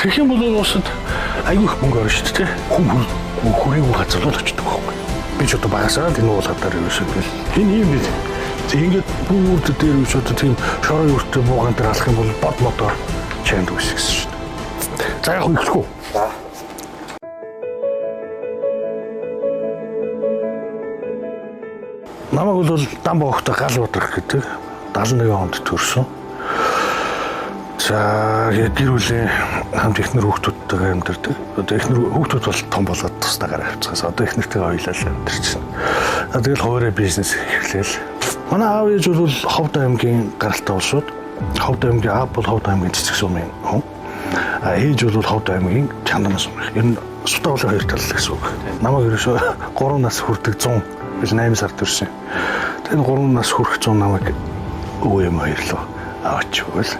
Тэгэх юм бол улсад айгүй их мөнгө орно шүү дээ. Хүн хүрээгүй газар л очдог байхгүй. Би ч одоо багасаа л энэ уулгадаар ерөөсөө тэгэл. Энэ юм бид. Тэг ингээд бүр дээр үш одоо тийм шороо юртээ буугаан дээр алах юм бол бод модоор чанд үсэх гэсэн шүү дээ. За яг эхлэх үү? За. Намайг бол Дамба огтой гал бодрох гэдэг 71 онд төрсөн. За гэр бүлийн хамт эхнэр хүүхдүүдтэйгээ амьдардаг. Одоо эхнэр хүүхдүүд бол том болоод тусдаа гараа авчихсан. Одоо эхнэртэйгээ хоёулаа л амьдарчихсан. Тэгэл хуваараа бизнес эхлээл. Манай аав ээж бол Ховд аймгийн гаралтай улсууд. Ховд аймгийн аав бол Ховд аймгийн Цэцэг сумын хүн. А ээж бол Ховд аймгийн Чандан сум. Ер нь Сутаа уулын хоёр тал гэсэн үг. Намайг ерөөсөө 3 нас хүрдэг 100 бил 8 сар төрсөн. Тэр 3 нас хүрэх 100 намайг өвөө юм хоёрлоо аваач өгөөл.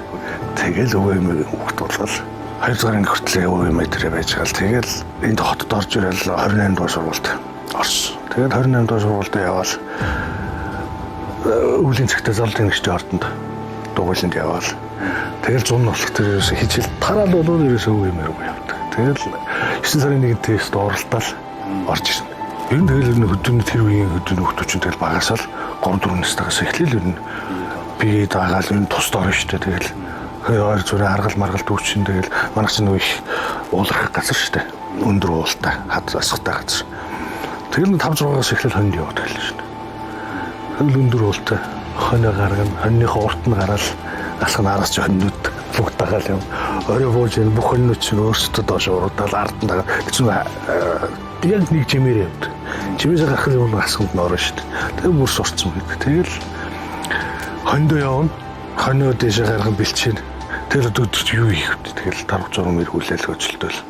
Тэгэл өвөө юм хүүхд болол. 2 дугаар анги хүртлээ өвөө юм дээр байж гал. Тэгэл энд хотод орж ирэл 28 дугаар сургуульд орсон. Тэгээд 28 дугаар сургуульд яваал өвлийн цагтаа золдын нэгчдийн ордонд дугуйланд яваал. Тэгэл 100 болох тэр ерөөсө хичээл тараал болоод ерөөсө өвөө юм руу явдаг. Тэгэл 9 сарын 1-нд тест оролтол орж ирнэ. Ер нь тэгэл ер нь хөдөөний тэр үеийн хөдөөний хүмүүс чинь тэгэл багасаа л 3 4 настайгаас эхлээл ер нь бие дагаал ер нь тусд орно шүү дээ. Тэгэл хоёр зүрээ аргал маргал дүүчин тэгэл манайх чинь нөгөө их ууларх газар шүү дээ. Өндөр уултай, хад асгатай газар. Тэгэл 5 6-аас эхлээл хонд яваад эхэллээ шүү дээ. Тэгэл өндөр уултай хонио гаргана, хоньныхоо урт нь гараал алах нь араас чи хоньнууд бүгд дагаал юм. Орой бууж энэ бүх хоньнууд чинь өөрсдөө доош уруудаал ард нь дагаад чинь яг нэг жимээр явдаг. Жимээс гарах юм асганд нь орно шүү дээ. Тэгэл бүр сурцсан гэдэг. Тэгэл хондоо явна. Хонио дээшээ гарган бэлчээн. Тэгэл одоо өдөрт юу хийх вэ? Тэгэл тарав зурм эргүүлээл хөжилтөл.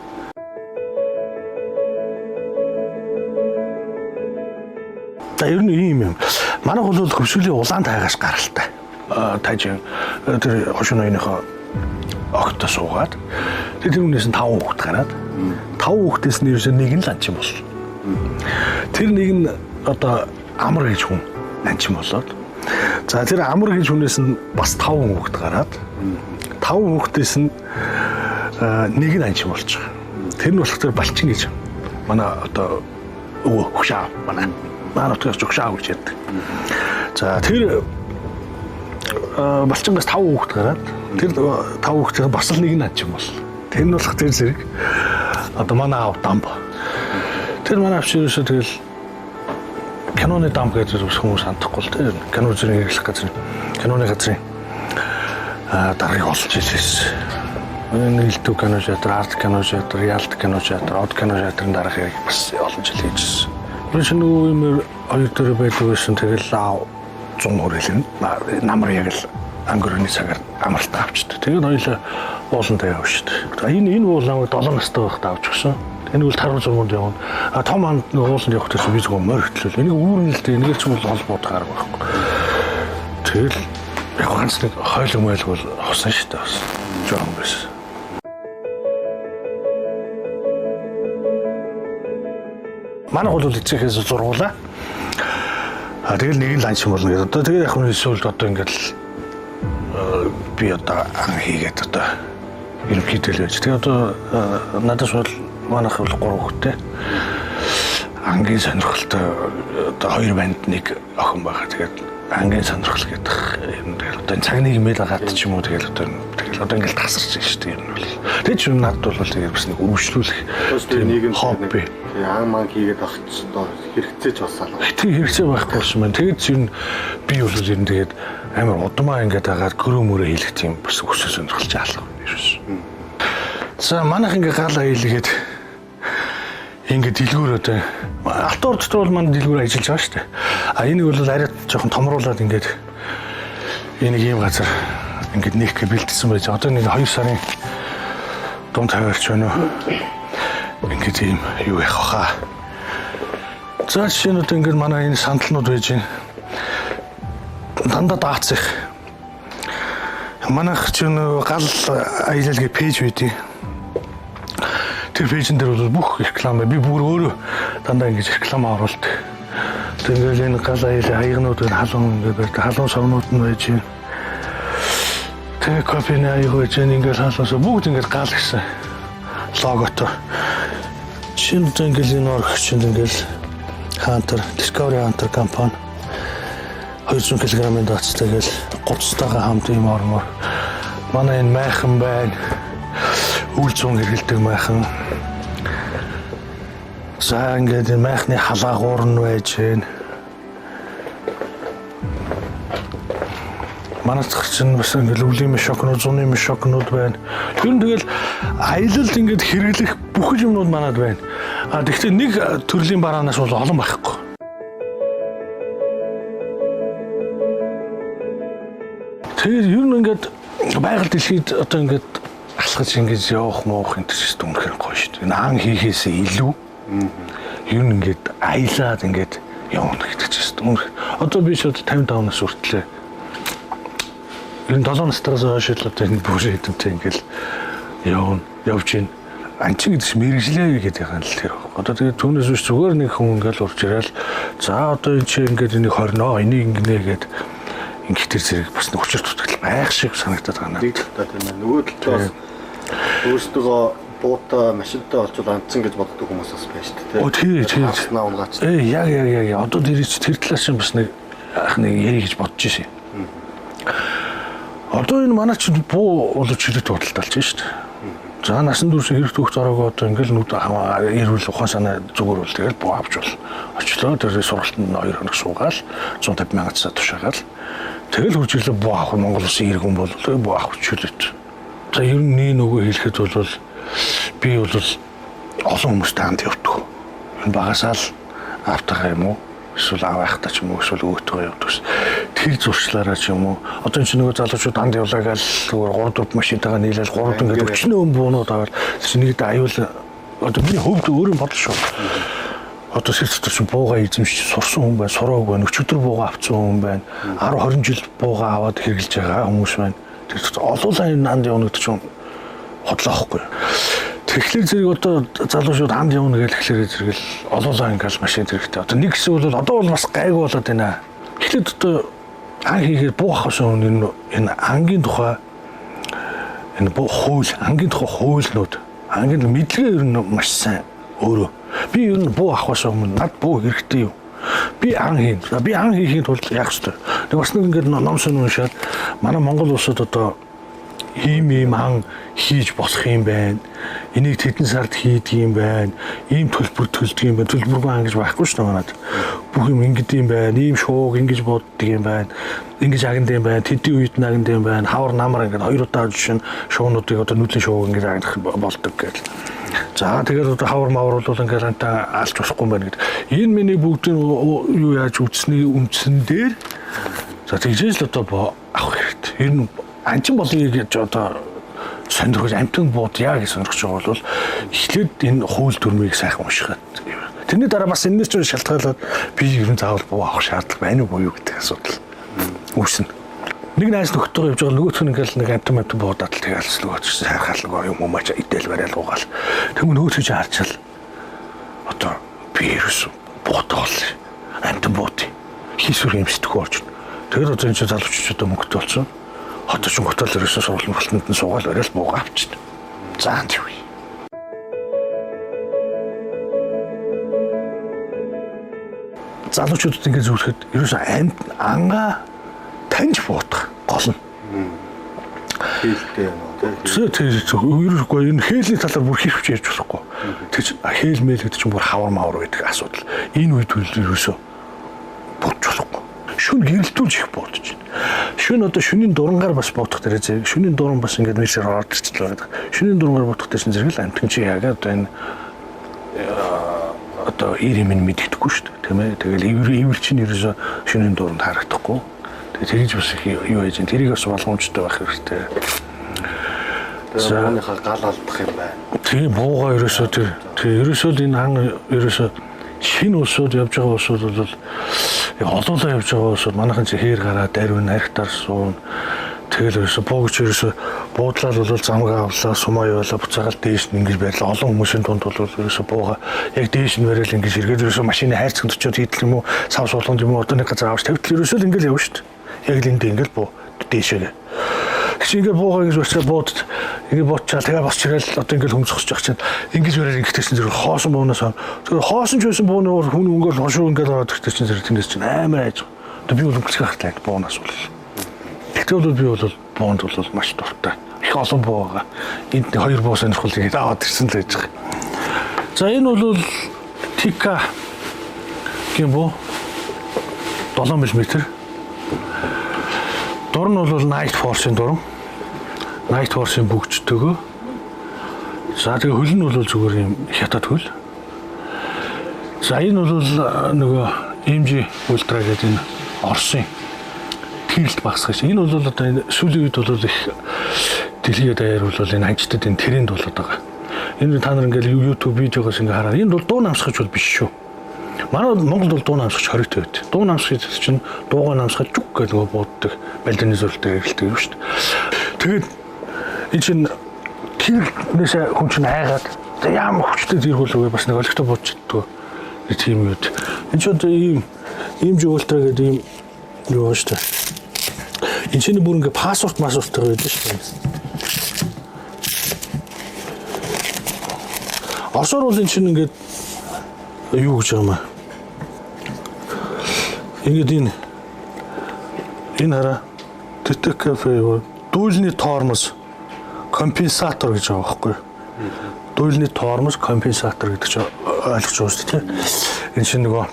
За ер нь ийм юм. Манайх бол хөвсгөлийн улаан тайгаас гаралтай. Тайжин тэр хошин ноёныхоо огттой суугаад тэр хүнээс нь 5 хүүхэд гараад 5 хүүхдээс нь ерөөсөө нэг нь л анчин болсон. Тэр нэг нь одоо амар гэж хүн анчин болоод за тэр амар гэж хүнээс нь бас 5 хүүхэд гараад 5 хүүхдээс нь нэг нь анчин болж байгаа. Тэр нь болох тэр Балчин гэж манай одоо өвөө хөшаа манай нутгаас хөшаа гэж ярьдаг. За тэр Балчингаас 5 хүүхэд гараад тэр 5 хүүхдийн бас л нэг нь анчин болсон. Тэр нь болох тэр зэрэг одоо манай аав Дамб. Тэр манай аав чи ерөөсөө тэгэл киноны дамб гэж хүмүүс хандахгүй л тэр кино зэрэг хэрэглэх газар киноны газрын даргаыг олж ирсэн. Нийлдүү кино театр, арт кино театр, ялт кино театр, од кино театрын даргаыг бас олон жил хийжсэн. Тэр чинь нөгөө юм хоёр дээр байдаг байсан тэгэл аав 100 хүрээлэн намар яг л ангөрөний цагаар амралтаа авчдаг. Тэгээд хоёулаа ууландаа явна шүү дээ. Энэ уул намайг 7 настай байхдаа авч өгсөн. Энэ үл тарвал зургуунд явна. А том анд нэг ууланд явах гэсэн би зөвхөн морь хөтлөл. Энийг үүрнэ л дээ. Энийг ч юм бол хол буудах арга байхгүй. Тэгэл яг ганц нэг хойлог мойлог бол хусан шүү дээ бас. Жохон байсан. Манайх бол эцэгхээс зургуулаа. А тэгэл нэг нь ланч болно гэдэг. Одоо тэгээ яг хүн эсвэл одоо ингээд л би одоо ан хийгээд одоо ерөнхийдөө л байж. Тэгээ одоо надаас бол манайх бол 3 хүүхэдтэй. Ангийн сонирхолтой одоо 2 банд нэг охин байгаа. Тэгээд ангийн сонирхол гэдэг юм тэгэл одоо энэ цаг нийгмэл гаад ч юм уу тэгэл одоо тэгэл одоо ингээд тасарч байна шүү дээ юм бол. Тэг чи надад бол тэгээд бас нэг өргөжлүүлэх тийм нийгэм хобби. Ан ман хийгээд авах одоо хэрэгцээж болсон. Тэг хэрэгцээ байхгүй болсон байна. Тэгээд ер нь би бол ер нь тэгээд амар удмаа ингээд агаад гөрөө мөрөө хийлэх тийм бас өсөж сонирхолж алах ерөөс. За манайх ингээд гал аялгээд ингээд дэлгүүр одоо алтан урд дотор бол манай дэлгүүр ажиллаж байгаа шүү дээ. А энийг бол арай жоохон томруулад ингээд энийг ийм газар ингээд нээх гэж бэлтсэн байж. Одоо нэг 2 сарын дунд тавиарч байна уу? Ингээд ийм юу яах вэ? За жишээ нь одоо ингээд манай энэ сандалнууд байж байна. Дандаа даацх. Манайх ч нөгөө гал аялал гэ пэйж байдیں۔ Тэр пэйжэн дээр бол бүх реклам бай. Би бүр өөрөө дандаа ингэж реклам оруулдаг. Тэр ингээл энэ гал аялал хаягнууд байна, халуун ингээд байдаг. Халуун савнууд нь байж байна. Тэгээ кофений аяг байж байна. Ингээл халуун сав бүгд ингээд гал гэсэн. Логото. Чин одоо ингээл энэ орх чинь ингээл Hunter, Discovery Hunter компани 200 кг-ын даацтай гэл гоцтойгоо хамт ийм ормоор. Манай энэ майхан байна. Үл зүүн хэргэлдэг майхан. За ингээд энэ майхны халаагуур нь байж гэн. Манай цах чинь бас ингээд өвлийн мешокнууд, зуны мешокнууд байна. Ер нь тэгэл аялалд ингээд хэрэглэх бүх юмнууд манад байна. А тэгвэл нэг төрлийн бараанаас бол олон байхгүй. Тэгэхээр ер нь ингээд байгаль дэлхийд одоо ингээд алхаж ингээд явах муух энэ ч гэсэн үнэхээр гоё шүү дээ. Энэ ан хийхээсээ илүү ер нь ингээд аялаад ингээд явна гэдэг ч гэсэн үнэхээр. Одоо би шууд 55 нас хүртлээ. Ер нь 7 настайгаас хойш л одоо энэ бүр хэдэмтэй ингээд явна, явж гин. Анчин гэдэг чинь мэрэгжлээ гэдэг юм л тэр. Одоо тэгээд түүнээс биш зүгээр нэг хүн ингээд урж ирээл за одоо энэ чи ингээд энийг хорноо, энийг ингэнэ гээд ингээд тэр зэрэг бас нэг учир дутагдал байх шиг санагдаад байгаа надад. Нэг талдаа тийм ээ. Нөгөө талдаа бас өөрсдөө буутай, машинтай олчвол андсан гэж боддог хүмүүс бас байна шүү дээ. Оо тий, тий. Хаснаа унгаач. Яг. Одоо тэр чи тэр талаас чинь бас нэг ах нэг ярих гэж бодож ирсэн. Одоо энэ манай чинь буу боловч чөлөөт худалдаалж шүү дээ. За насан турш хэрэг түүх зороогоо одоо ингээл нүд эрүүл ухаан санаа зүгээр бол тэгэл буу авч бол очлоо. Тэр сургалтанд нь 2 хоног суугаал 150 мянган цаа тушаагаал. Тэгэл хурж ирлээ буу авах Монгол улсын иргэн бол буу авах чөлөөт. За ер нь нэг нөгөө хэлэхэд бол би бол олон хүмүүстэй хамт явдаг. Энэ багасаа л аавтайгаа юм уу? Эсвэл аав ахтай ч юм уу, эсвэл өөтгөө явдаг. Тэр зуршлаараа ч юм уу. Одоо энэ чинь нөгөө залуучууд анд явлаа гээл зүгээр 3 4 машинтайгаа нийлээл 3 ингээд өчнөө өн буунууд аваад чинь нэгд аюул одоо миний хөвд өөрийн бодол шүү. Одоо сэр дотор чинь буугаа эзэмшиж сурсан хүн байна, сураагүй байна, өчигдөр буугаа авсан хүн байна. 10 20 жил буугаа аваад хэрглэж байгаа хүмүүс байна. Тэр олуулаа энэ анд явна гэдэг чинь хотлоо байхгүй. Тэгэхээр зэрэг одоо залуучууд анд явна гэж тэгэхээр зэрэг л олуулаа ингээл машин зэрэгтэй. Одоо нэг хэсэг бол одоо бол бас гайгүй болоод байна. Эхлээд одоо ан хийхээр буу авах хүн энэ ангийн тухай энэ буу хууль, ангийн тухай хуульнууд, ангийн мэдлэгээ ер нь маш сайн өөрөө. Би ер нь буу авахаас өмнө над буу хэрэгтэй юу? Би ан хийн. Би ан хийхийн тулд яах ёстой? Тэг бас нэг ингээд ном сонь уншаад манай Монгол улсад одоо ийм ан хийж болох юм байна. Энийг тэдэн сард хийдэг юм байна. Ийм төлбөр төлдөг юм байна. Төлбөргүй ан гэж байхгүй шүү дээ манад. Бүх юм ингэдэг юм байна. Ийм шууг ингэж боддог юм байна. Ингэж агнд юм байна. Тэдний үед нь агнд юм байна. Хавар намар ингээд хоёр удаа жишээ нь шуунуудыг одоо нүүдлийн шууг ингэж агнах болдог гэл. За тэгээд одоо хавар мавар бол ингээд антаа алж болохгүй юм байна гэдэг. Энэ миний бүгдийн юу яаж үтсний үндсэн дээр за тэгжээж л одоо авах хэрэгтэй. Ер нь анчин болъё гэж одоо сонирхож амтан буудъя гэж сонирхож байгаа бол эхлээд энэ хууль дүрмийг сайхан уншихад. Тэрний дараа бас энэс ч шалтгаалаад би ер нь заавал буу авах шаардлага байна уу юу гэдэг асуудал үүснэ. Нэг найз нөхдөйгөө явж байгаа нөгөөх нь ингээл нэг амтан буудаад л тэгэл нөгөө ч сайрхаал нөгөө юм уу маач идэл барайл уугаал. Тэгмээ нөгөөх чинь харчаал одоо би ерөөс буудаа бол амтан бууд хийсвэр юмсдэггүй болж байна. Тэгээд одоо энэ чинь залуучууд одоо мөнгөтэй болсон. Одоо ч готол ерөөсөө сургууль мөрөлтөнд нь суугаал барайл буугаа авчихна. За тийм. Залуучуудад ингэ зөвлөхөд ерөөсөө амьд ангаа таньж буудах гол нь. Хээлтэй юм уу тий. Тэр ерөөсөө энэ хээлийн талаар бүр хэрвч ярьж болохгүй. Тэр чинь хээл мэйл гэдэг чинь бүр хавар мавар байдаг асуудал. Энэ үед ерөөсөө бодж болохгүй. Шүн гэрэлтүүлж их буудаж байна. Шүн одоо шүнийн дурангаар бас буудах дээр зэрэг шүнийн дуран бас ингээд мэрсээр ороод ирчихлээ гэдэг. Шүнийн дурангаар буудах дээр чинь зэрэг л амтэн чи яагаад одоо энэ одоо ир юм мэддэхгүй шүү дээ, тийм ээ. Тэгэл ивэр чинь ерөөсөө шүнийн дуранд харагдахгүй. Тэгээ тэгж бас их юу яаж юм. Тэрийг бас болгоомжтой байх хэрэгтэй. Тэгээ бууныхаа гал алдах юм байна. Тийм буугаа ерөөсөө тэр ерөөсөө л энэ ан ерөөсөө шинэ улсууд явж байгаа улсууд бол олоолаа явж байгаа улсууд манайхан чи хээр гараа даруй нархтар суун. Тэгэл ерөөсөө буугч ерөөсөө буудлал бол замгаа авлаа, сумаа явуулаа, буцаагаал дээш нь ингэж байрлаа. Олон хүмүүсийн дунд бол ерөөсөө бууга яг дээш нь барайл ингэж эргээд ерөөсөө машины хайрцагт очиод хийдэл юм уу, сав суулганд юм уу одоо нэг газар авч тавьтал ерөөсөө л ингэж явна шүү дээ. Яг л энд ингэж буу дээшээ. Чи ингэ буугаа гэж барьцаа буудад Ингээ буучаал тэгээ босч ирэл одоо ингээл хүмүүс зогсож байгаа чинь ингэж өрөөр ингэдэг чинь зэрэг хоосон буунаас тэр хоосон ч байсан бууны хүн ингээл хошуу ингээл ороод ирдэг чинь зэрэг тэндээс чинь амар айж. Одоо би бол өнгөлцгөө хартлаа буунаас бол. Тэгтэл бол би бол буунд бол маш дуртай. Их олон буу байгаа. Энд нэг хоёр буу сонирхол ингээд аваад ирсэн л байж байгаа. За энэ бол Тика гин буу 7 мм. Дур нь бол Night Force-ын дуран. Night Force-ын бүгжтэйгөө. За тэгээ хөл нь бол зүгээр юм хятад хөл. За энэ бол нөгөө MG Ultra гэдэг энэ Оросын тэрэлт багсгаж. Энэ бол одоо энэ сүүлийн үед бол их дэлхийд даяар бол энэ ханчтад энэ тренд болоод байгаа. Энэ та нар ингээл YouTube видеогоос ингээ хараа. Энэ бол дуу намсгаж бол биш шүү. Манай Монголд бол дуу намсгаж 20 байд. Дуу намсгаж чинь дуугаа намсгаж жүг гэдэг нөгөө бууддаг балданы зурилтыг хэрэглэдэг юм шүү дээ. Тэгээд энэ чинь тэрнээсээ хүн чинь айгаад ямар хүчтэй тэрхүүл үгүй бас нэг олигтой бууж чаддгүй тийм юм. Энэ чинь одоо ийм MG Ultra гэдэг ийм юу шүү дээ. Энэ чинь бүр ингээ пассворт масворттой байдаг шүү дээ. Оросоор бол энэ чинь ингээд юу гэж байгаа юм аа. Ингээд энэ хараа ТТКФ дүүлний тормоз компенсатор гэж байгаа байхгүй юу? Дүүлний тормоз компенсатор гэдэг чинь ойлгож байгаа шүү дээ. Энэ чинь нөгөө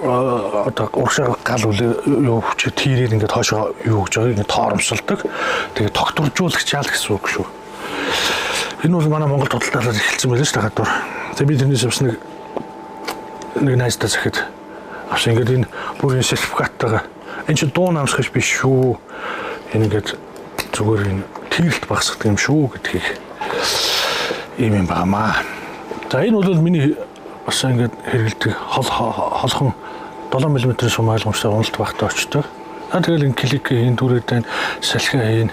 одоо урагшаа гал үлээ юу хүчээ тэрээр ингээд хоошоо юу гэж байгаа ингээд тоормсолдог. Тэгээ тогтворжуулагч яал гэсэн үг шүү. Энэ бол манай Монгол худалдаалаар эхэлсэн байлаа шүү дээ гадуур. Тэгээ би тэрнээс бас нэг найздаа захид авсан. Ингээд энэ бүр энэ сертификаттайгаа энэ чинь дуу намсгаж биш шүү. Энэ ингээд зүгээр энэ тэрэлт багасгадаг юм шүү гэдгийг ийм юм баамаа. За энэ бол миний бас ингээд хэрэгэлдэг холхон 7 мм-ийн сум ойлгомжтой уналт багтаа очдог. За тэгэл энэ клик хийн түрээд байна, салхи хийн.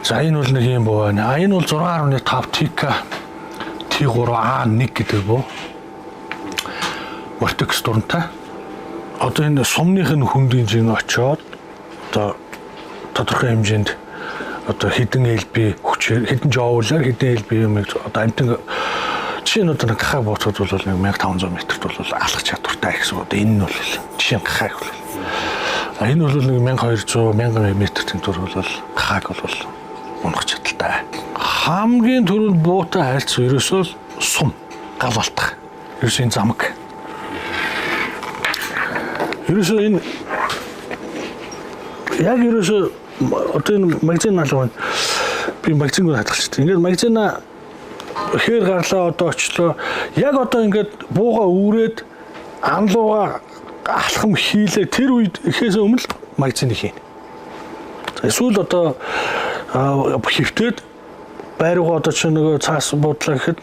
За энэ бол нэг юм буу байна. А энэ бол 6.5 TK T3A1 гэдэг буу. Vortex дурантай. Одоо энэ сумных нь хөндийн жин очоод одоо тодорхой хэмжээнд одоо хэдэн LB хүчээр хэдэн жоулаар хэдэн LB юм одоо амтан жишээ нь одоо гахаа бууцад бол 1500 метрт бол алхах чадвартай гэсэн. Одоо энэ нь бол жишээ нь гахааг бол. А энэ бол 1200 1000 метр тэнцвэр бол гахааг бол унах чадaltaй. Хамгийн түрүүнд буутай хайлц ерөөсөө сум гал алтах. Ерөөсөө энэ замаг. Ерөөсөө энэ яг ерөөсөө одоо энэ магазин наалга байна. Би магазинг хадгалчихсан. Ингээд магазина хээр гарлаа одоо очлоо. Яг одоо ингээд бууга үүрээд анлууга алхам хийлээ. Тэр үед ихээс өмнө магазин хийнэ. Эсвэл одоо хөвтөөд байрууга одоо чи нөгөө цаас буудлаа гэхэд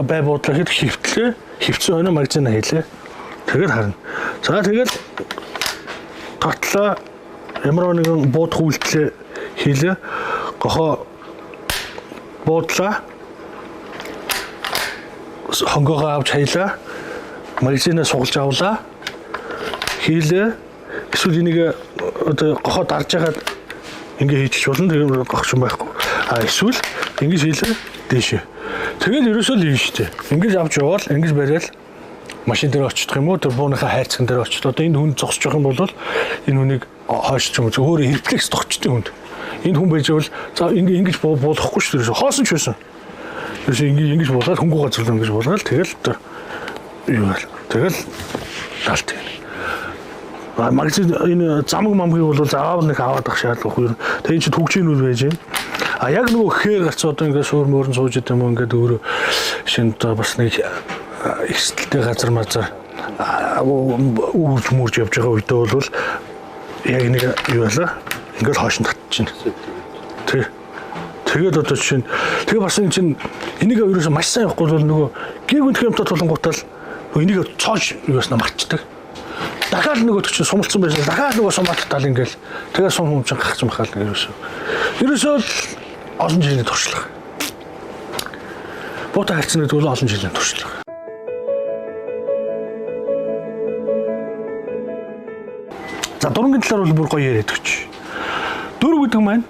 бай буудлаа гэхэд хөвтлээ. Хөвцөн хойно магазин хийлээ. Тэгээд харна. За тэгэл татлаа ямар нэгэн буудах үйлдэлээ хийлээ. Гохоо буудлаа. Хонгоогоо авч хаялаа. Магазинаа сугалж авлаа. Хийлээ. Эсвэл энийг одоо гохоо дарж хагаад ингээ хийчих болно. Тэр гох юм байхгүй. А эсвэл ингэж хийлээ дээшээ. Тэгэл ерөөсөө л юм шүү дээ. Ингэж авч яваал, ингэж бариал машин дээр очихдох юм уу? Тэр бууныхаа хайрцаган дээр очихд. Одоо энэ хүн зогсож байгаа юм бол энэ хүнийг хойш ч юм уу өөрөө рефлекс тогтчтой хүнд. Энэ хүн байж байвал за ингээ ингэж буулгахгүй шүү дээ. Хоосон ч байсан. Ерөөсөө ингэ ингэж буулгаад хөнгөө газар руу ингэж буулгаад тэгэл одоо юу байл. Тэгэл лалт. Магазин энэ замаг мамгийг бол заавал нэг аваад ах шаардлагагүй. Тэгээ энэ чинь түгжээнүүд байж байна. А яг нөгөө хээр гарц одоо ингээд суур мөрөн сууж идэм юм ингээд өөрөө шинэ одоо бас нэг эрсдэлтэй газар мазар үүрж мөрж явж байгаа үедээ бол яг нэг юу байлаа ингээд хойш нь татчихна. Тэг. Тэгээд одоо жишээ нь тэгээ бас энэ чинь энийг ерөөсөө маш сайн явахгүй бол нөгөө гэгүнтэх юмтай тулангуутал энийг цоож юуснаа марчдаг. Дахиад нөгөө чинь сумалцсан байсан. Дахиад нөгөө сумаад тал ингээл тэгээ сум хүм чинь гахсан бахал ерөөсөө. Ерөөсөө л олон жилийн туршлага. Буутай харьцсан гэдэг бол олон жилийн туршлага. За дурангийн талаар бол бүр гоё яриад өгч. Дөрөв гэдэг маань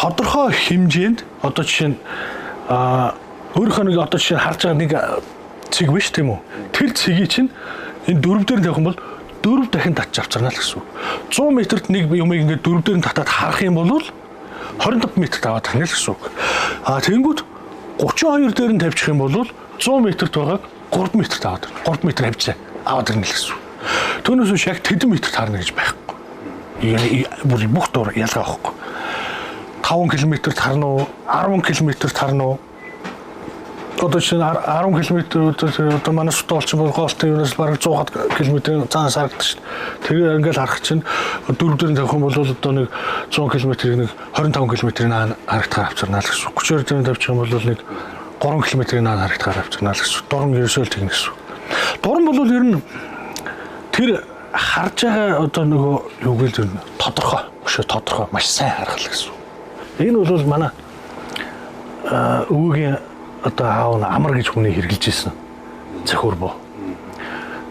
Тодорхой хэмжээнд одоо жишээ нь өөрийнхөө нэг одоо жишээ нь харж байгаа нэг цэг биш тийм үү? Тэр цэгийг чинь энэ дөрөв дээр тавих юм бол 4 дахин татж авчирна л гэсэн үг. 100 метрт нэг юмыг ингээд дөрөв дээр нь татаад харах юм бол 25 метрт аваад тахна л гэсэн үг. А тэгэнгүүт 32 дээр нь тавьчих юм бол 100 метрт байгааг 3 метрт аваад 3 метр хавцаа аваад ирнэ л гэсэн үг. Түүнээс биш яг тэдэн метрт харна гэж байхгүй. Бүр бүх дур ялгаа байхгүй. 5 км-т харна уу, 10 км-т харна уу? Одоо чинь 10 км одоо манай сут олчин бол гоолтой юунаас бараг 100 км цаанаас харагддаг шүү дээ. Тэгээ ингээл харах чинь дөрөв дээр нь тавих юм бол одоо нэг 100 км-ийг нэг 25 км-ийн наан харагдахаар авчирна л гэсэн. 32 дээр нь тавьчих юм бол нэг 3 км-ийн наан харагдахаар авчирна л гэсэн. Дуран ерөөсөө л тэгнэ гэсэн. Дуран бол ер нь тэр харж байгаа одоо нөгөө юу гээл тэр тодорхой, өшөө тодорхой маш сайн харах л гэсэн. Энэ бол манай өвөгийн одоо аав нь амар гэж хүний хэрглэж исэн цохиур боо.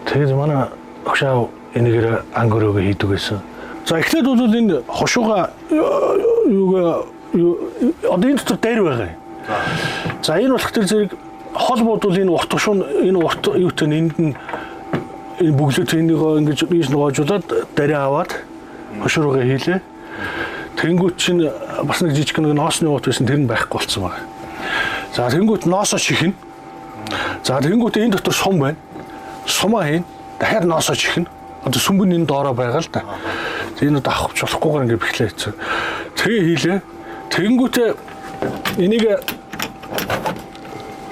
Тэгээд манай огш аав энийгээр ангөрөөгөө хийдэг байсан. За эхлээд бол энэ хошууга юугаа одоо энэ дотор дайр байгаа юм. За энэ болох тэр зэрэг хол буудвал энэ урт хошуу энэ урт юутай энд нь энэ бөглөөт энийг ингэж ийш нугаажуулаад дариа аваад хошуу руугаа хийлээ. Тэнгүүт чинь бас нэг жижиг нэг ноосны уут байсан, тэр нь байхгүй болсон байна. За тэнгүүт ноосоо чихнэ. За тэнгүүт энэ дотор сум байна. Сумаа хийн. Дахиад ноосоо чихнэ. Одоо сүмбэн энэ доороо байгаа л да. Энэ одоо авах болохгүйгээр ингэ бэхлээ хийсэн. Тэгээ хийлээ. Тэнгүүтээ энийг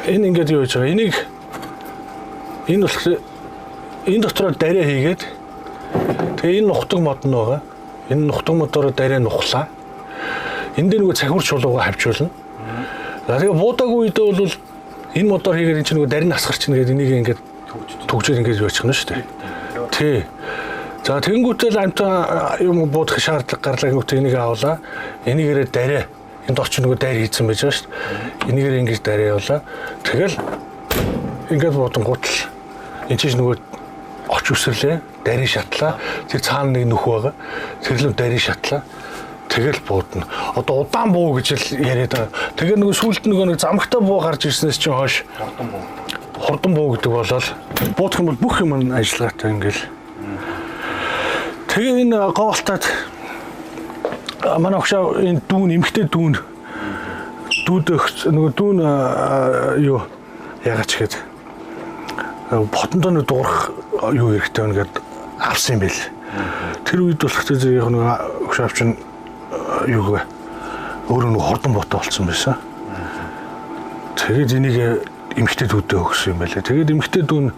энэ ингээд юу хийж байгаа. Энийг энэ болохоор энэ дотроо дариа хийгээд тэгээ энэ нухдаг мод нь байгаа. Энэ нухдаг модороо дариа нухлаа. Энэ дээр нөгөө цахиур чулуугаа хавчуулна. За тэгээ буудаагүй үедээ бол энэ модоор хийгээд энэ чинь нөгөө дарин асгарч нэгээд энийг ингээд төгжөөд ингээд явуучих нь шүү дээ. Тий. За тэгэнгүүтэл амтаа юм буудах шаардлага гарлаа гэнүүт энийг авлаа. Энийгээрээ дариа энэ дор чинь нөгөө дайр хийцэн байж байгаа шүү дээ. Энийгээр ингэж дариа явуулаа. Тэгэл ингээд буудангуут л энэ чинь нөгөө оч үсэрлээ, дарин шатлаа. Тэр цаана нэг нөх байгаа. Тэр лөө дарин шатлаа. Тэгэл буудна. Одоо удаан буу гэж л яриад байгаа. Тэгээ нөгөө сүүлд нөгөө нэг замагтай буу гарч ирснээс чинь хойш хурдан буу. Хурдан буу гэдэг болол буудах юм бол бүх юм нь ажиллагаатай ингээл. Тэгээ энэ говьлтаад манай огшаа энэ дүүн эмхтэй дүүн дүүдөх нөгөө дүүн юу яагач гээд хотондоо нэг дуурах юу хэрэгтэй байна гэд авсан юм байл. Тэр үед болох тэр яг нөгөө огшаа чинь юуг өөрөө нэг хурдан буутай болсон байсан. Тэгээд энийг эмхтэй дүүдээ өгсөн юм байлээ. Тэгээд эмхтэй дүүн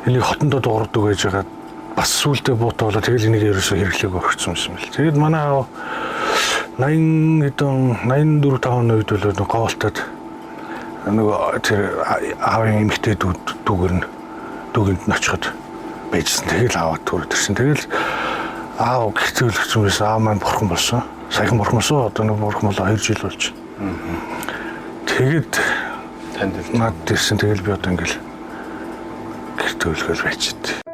энийг хотондоо дуурдаг байж байгаа бас сүулдэ буутай болоо тэгэл энийг ерөөсөө хэрэглээг өгсөн юм байл. Тэгээд манай аав 80 хэдэн 84 5 үед бол говьлтод нөгөө тэр аавын эмхтэй дүүгэр нь дүүгэнд нь очиход байжсэн. Тэгэл аваад түрээд ирсэн. Тэгэл аав гэртээ байсан. Аав маань бурхан болсон. Саяхан бурхан болсон. Одоо нэг бурхан болоо 2 жил болж. Тэгээд танд над ирсэн. Тэгэл би одоо ингээл гэртээ үлгээл байчихэд.